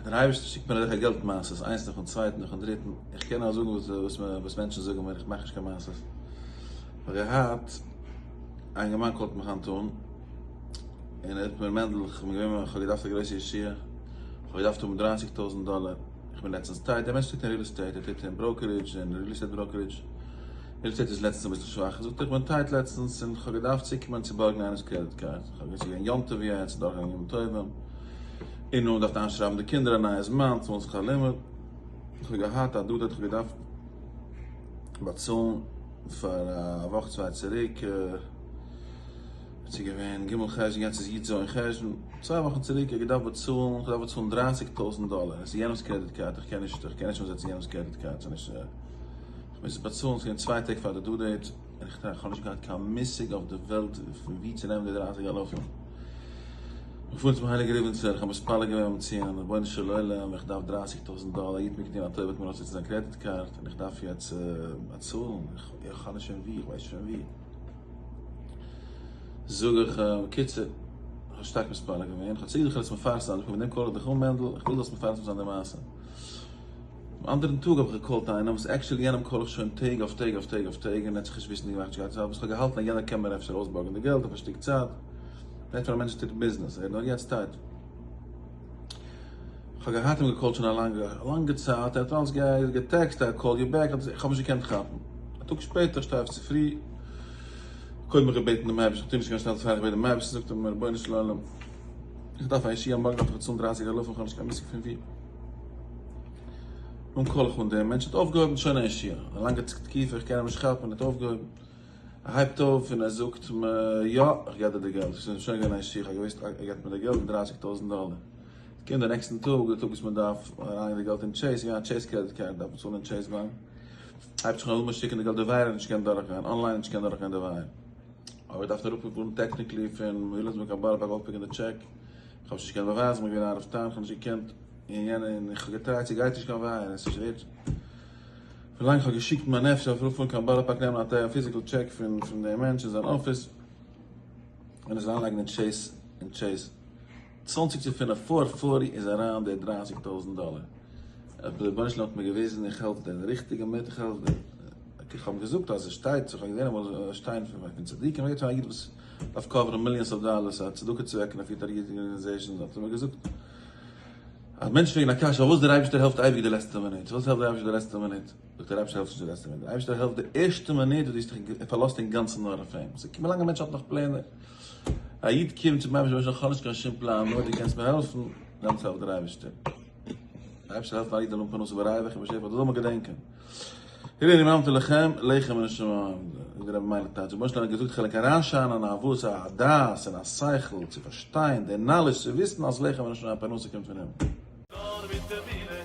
דער אייבערשטער שיקט מיר אזעלכע געלט מעשות, איינס נאכן צווייטן נאכן דריטן, איך קען נאר זאגן וואס וואס מענטשן זאגן מיר, איך מאך נישט קיין מעשות. איך האב געהאט א אינגערמאן call ט מיך היינט אן, און ער זאגט מיר מענדל, איך בין געווען, איך האב געדארפט א גרויסע ישועה, איך האב געדארפט האבן דרייסיג טויזנט דאלער, איך בין לעצטנס tight, דער מענטש טוט אין real estate, ער טוט אין brokerage, אין real estate brokerage, real estate איז לעצטנס אביסל שוואך, זאגט ער איך בין tight לעצטנס און כ'האב געדארפט צוקומען צו בארגן איינעמס credit card, כ'האב געוואוסט ס'איז געווען יום טוב יעצט, דורכגעגאנגען ימים טובים, און נו מ'דארף איינשרייבן די קינדער א נייע זמן, צאלן שכר לימוד, כ'האב געהאט א due date כ'האב געדארפט באצאלן פאר א וואך צוויי צוריק, ס'איז געווען ג' חשון יעצט איז י ז חשון, צוויי וואכן צוריק איך געדארפט באצאלן, איך דארף באצאלן דרייסיג טויזנט דאלער, עס איז יענעמס credit card, איך קען נישט, איך קען נישט אנזעצן יענעמס credit card, ס'איז נישט, איך מוז עס באצאלן, ס'איז געווען צוויי טעג פאר די due date, און איך טראכט, איך האב נישט געהאט קיין מושג אויף די וועלט פון ווי צו נעמען די דרייסיג אלפים. איך פאר צום הייליגן ריבניצער, איך האב מתפלל געווען ביים ציון, רבונו של עולם, איך דארף דרייסיג טויזנט דאלער, א איד האט מיר געטון א טובה, האט מיר אויסגעצאלט זיין credit card, און איך דארף יעצט באצאלן, איך האב נישט פון ווי, איך ווייס נישט פון ווי. זאג איך, בקיצור, איך האב שטארק מתפלל געווען, איך האב צוגעזאגט איך וועל עס מפרסם זיין, איך בין מיט דעם call איך דיך אן מענדל, איך וויל זאלסט מפרסם זיין די מעשה. דעם אנדערן טאג האב איך גע call ט איינעם, וואס actually יענעם call איך שוין טעג אויף טעג אויף טעג אויף טעג, און ער האט זיך נישט וויסנדיג געמאכט נישט געהאט אבער איך האב געהאלטן אז יענער קען מיר אפשר אויסבארגן די געלט אויף א שטיק צייט, רעדט פון א מענטש וואס טוט ביזנעס, ער איז נאר יעצט tight. כ'האב געהאט אים גע call ט שוין א לאנגע לאנגע צייט, ער האט אלץ געטעקסט I call you back, איך האב נישט געקענט כאפן. א טאג שפעטער שטיי אויף צופרי, קודם איך געבעטן דעם אייבערשטן, איך טוה נישט קיין שנעל פאר איך בעט דעם אייבערשטן, זאגט ער מיר רבונו של עולם, איך דארף א ישועה, מארגן דארף איך באצאלן דרייסיג אלפים, איך האב נישט קיין מושג פון ווי. נאכדעם call איך אן דעם מענטש, האט אויפגעהויבן, שוין א ישועה, א לאנגע תקופה, איך קען אים נישט כאפן, ער האט אויפגעהויבן. ער הייבט אויף און ער זאגט מיר, יא, איך געב דיר די געלט. עס איז שוין געווען א ישועה, איך האב געוואוסט ער געבט מיר די געלט, דרייסיג טויזנט דאלער. עס קומט די נעקסטן טאג, די טאג וואס מען דארף אריינלייגן די געלט אין Chase, יא, א Chase credit card דארף מען צאלן אין Chase באנק. הייבט זיך אן וויל מען שיקן די געלט, די wire האט נישט געקענט דורכגיין, אנליין האט נישט געקענט דורכגיין די wire. אבער איך דארף אראפפארן technically פון וויליאמסבורג קיין בארא פארק אויפ pick ן די טשעק. איך האב עס נישט געקענט באווייזן, איך בין געווען out of town, איך האב נישט געקענט, און יענע, און איך האב געטרייט, ס'גייט נישט קיין wire, עס איז ווערט. ווילאנג איך האב געשיקט מיין nephew אראפפארן קיין בארא פארק נעמען א physical טשעק פון פון דעם מענטש אין זיין אפיס און עס אריינלייגן אין Chase אין Chase צוואנציג צו פינף four forty איז אריין די דרייסיג טויזנט דאלער דער רבונו של עולם האט מיר געוויזן איך העלף דיר ריכטיגע מיט איך העלף דיר איך האב געזאגט אז עס שטייט איך האב געזען אמאל שטיין פון צדיקים רעדט פון א איד וואס דארף cover ן millions of dollars א צדקה צוועקן ער פירט א ריזיגע organization האט ער מיר געזאגט אז מענטשן פרעגן א קשיא פארוואס דער אייבערשטער העלפט אייביג די לעצטע מינוט, פארוואס העלפט דער אייבערשטער די לעצטע מינוט, זאגט ער דער אייבערשטער העלפט נישט די לעצטע מינוט, דער אייבערשטער העלפט די ערשטע מינוט וואס דו האסט דיך פארלאזט אינגאנצן נאר אויף אים, ס'קומט ווילאנג א מענטש האט נאך פלענער, א איד קומט צום אייבערשטן איך האב נישט קיין שום פלאן נאר דו קענסט מיר העלפן, דעמאלטס העלפט דער אייבערשטער, דער אייבערשטער העלפט א איד זאל האבן פרנסה בריווח ובשפע, דאס זאל מען געדענקען. הנני ממטיר לכם לחם מן השמים, זאגט דער רבי מיילעך טייטש, רבונו של עולם האט געזאגט איך וועל ענק אריינשיינען א וואס א דעת און א שכל צו פארשטיין די knowledge צו וויסן אז לחם מן השמים פרנסה קומט פון הימל. נאר מיט אמונה.